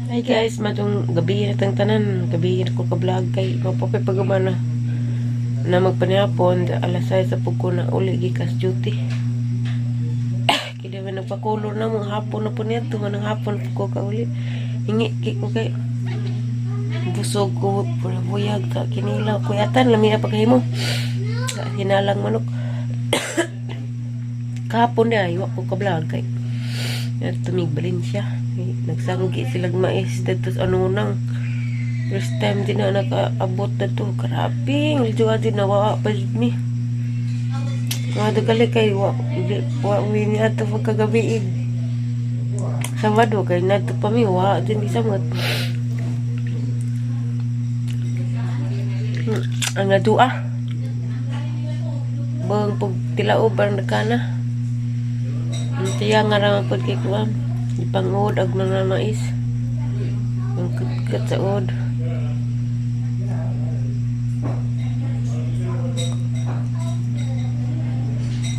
Hi guys, matong gabi na tang tanan, gabi na ko ka-vlog kay mapapay pagumana na magpanihapon alas 6 sa pug ko na uli gikas duty. Kaya man nagpakulo na mga hapon na po niya to manang hapon po ko kauli. Hingi ki ko kay busog ko pula buyag ta kinilaw kuyatan lami na pagkahimo. Hinalang manok. Kahapon na wa ko ka-vlog kay tumig Valencia. Nagsanggi silag mais dito sa ano nang first time din na nakaabot na to. Grabe, ang medyo din nawa pa jud mi. Mga dugali kay wa wa mi ni ato pagkagabi. Sabado kay nadto pa mi wa din mi samot. Ang nadua. Bang pag tilaob ang nakana. Ang tiya nga raman pod kay kuan. Ipangod ag mga mais. Ang kutkat sa od.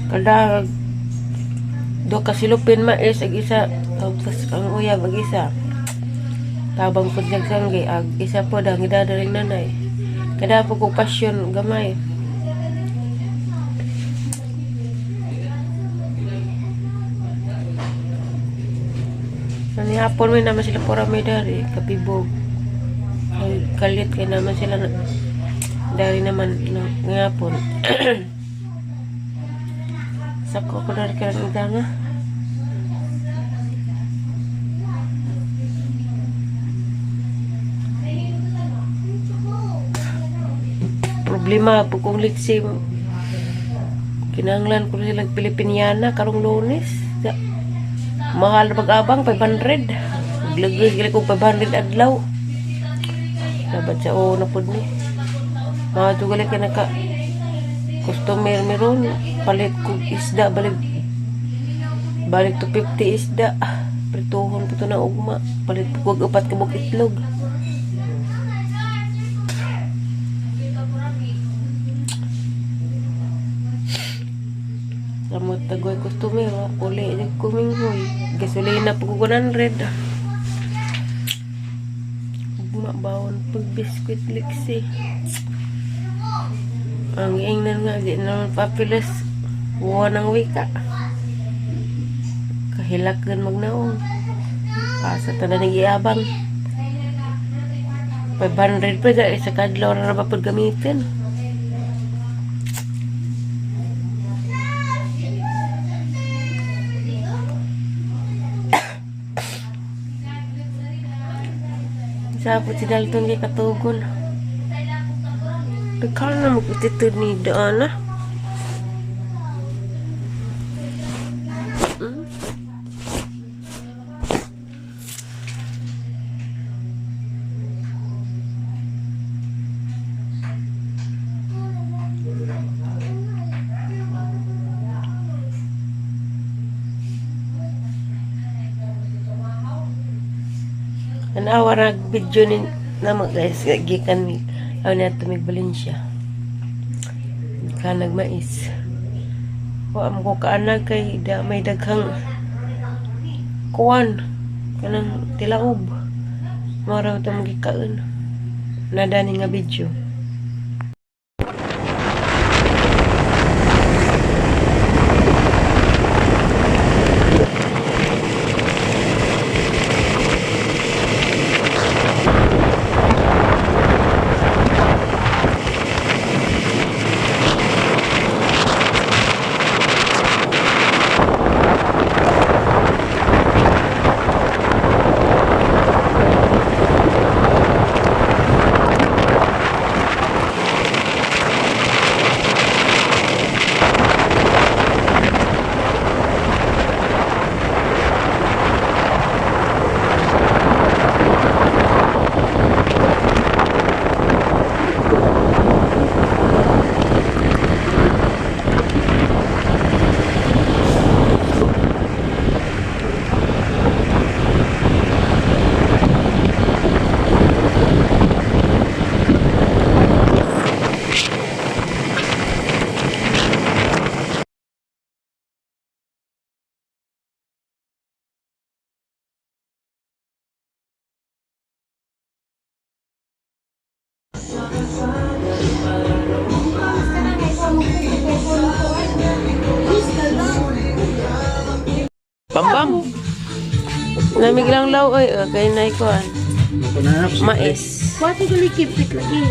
Kada do ka silupin mais ag isa tapos ang uyab ag isa. Tabang pud niyag sanggi ag isa pod ang gidadaling nanay. Kada po kong pasyon gamay. Ani hapon may naman sila pura may dari kapibog. Ay, kalit kay naman sila na, dari naman no, ngapon. Sako ko dari karon idanga. Problema po kong litsi. Kinahanglan ko sila Pilipiniana karong Lunes. Mahal pag-abang 500. Glagay gila ko 500 adlaw. Dapat sa una pud ni. Mga tugali ka naka customer meron palit ko isda balik balik to 50 isda. Prituhon po to na ugma. Palit po kog upat ka buok itlog. Samot tagoy customer wa uli jud ko minghoy. Gasolina po ko 100. Ugma bawon pag biskwit liksi. Ang ingnan nga di naman papilis. Buwan ang wika. Kahilakan magnaong. Asa tanan nag-iabang. 500 pa dahil sa kadlaw na ba pag gamitin. Sa si Dalton kay katugon. Nagkaroon na magpatitid ni Daana. Anawa ra video ni namo guys gikan mi aw na tumig Valencia. Gikan nagmais. Wa mo ko kaanag kay da may daghang kuan kanang tilaob. Mao ra to magikaon. Nadani nga video. Bambam. Lamig lang law ay kay nay kuan. Mais. Kwato galikip lagi.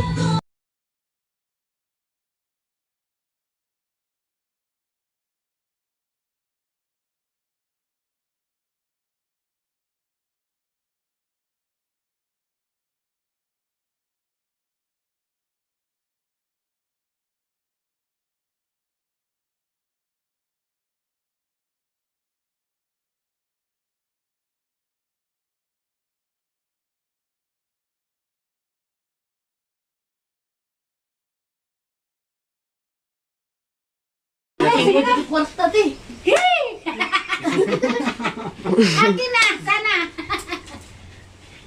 Kwarta ti. Akin na, sana.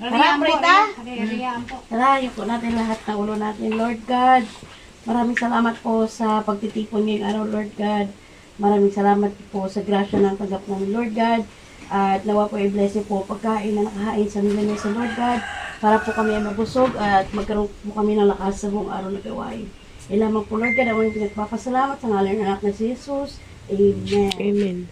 Tara, Prita. Tara, yuko natin lahat na ulo natin, Lord God. Maraming salamat po sa pagtitipon ngayong araw, Lord God. Maraming salamat po sa grasya ng tanggap namin, Lord God. At nawa po i-bless niyo po pagkain na nakahain sa aming sa Lord God, para po kami ay mabusog at magkaroon po kami ng lakas sa buong araw na gawain. Ilamang po, Lord God, ang aming pinagpapasalamat sa ngalan ng anak na si Jesus. Amen. Amen.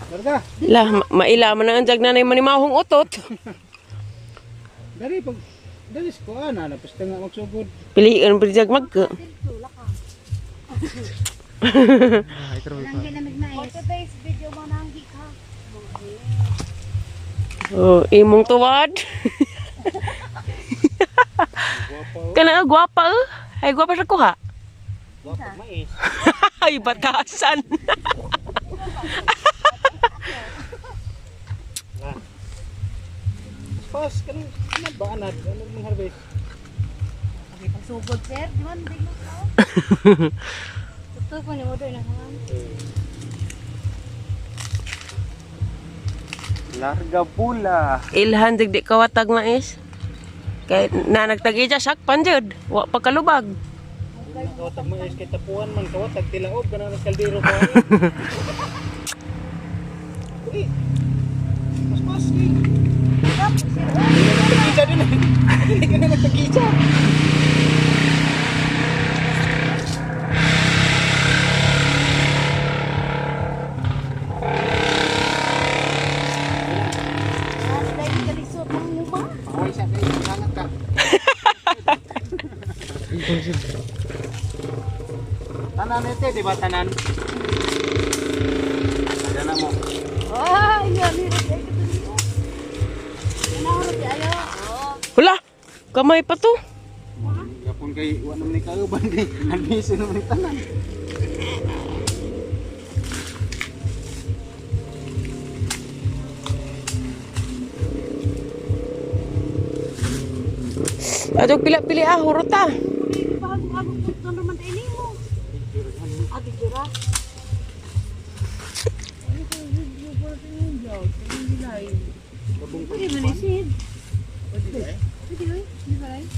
Larga. La, maila man ang jag nanay manimahong utot. Dari pag dari sa kuan na basta nga magsugod. Piliin pa jag mag. For today's video mo nang ka. Oh, imong tuwad. Kana gwapa eh. Ay gwapa sa kuha. Gwapa mais. Ay batasan. Pas kanang na ba anad ano mong harvest? Pagsugod, sir. Di man, di mo ka. Ito po ni mo doon na. Larga bula. Ilhan dig di kawatag mais. Kay na nagtag-ija sakpan jud. Wa pa kalubag. Kawatag mais kay tapuan man kawatag tilaob kanang kaldero ko. Uy. Pas pas kay. Nagtagisa din. Hindi ka na nagtagisa. Paway sa kay hangat ka. Tanan ito, di ba tanan? Tanan mo. Ay, yan. Hirap ay ito. Hula. Kamay pa to. Gapon kay wa naman ni kauban kay admission naman ni tanan. Adog pila-pili ah hurot ah. Bago-bago po naman tayo mo. Abi, jura. Pwede man isid. Pwede oy. Di ba live?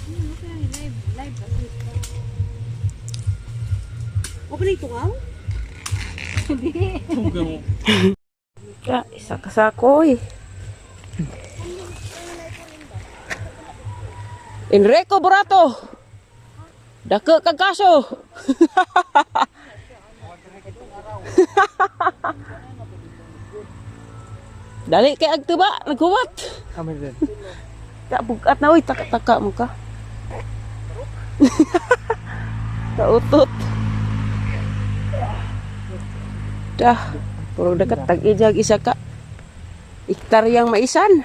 Ano kaya live? Live ba? Open na ito, Hindi. Ya, isa ka sako eh. Enrico Borato. Dako kag kaso. Dali kay agtuba, naghuwat. Kami din. Ta bugat na oy, taka-taka mo ka. Kautot. Dah, puro dakat tag-ijag isa ka. Iktaryang maisan.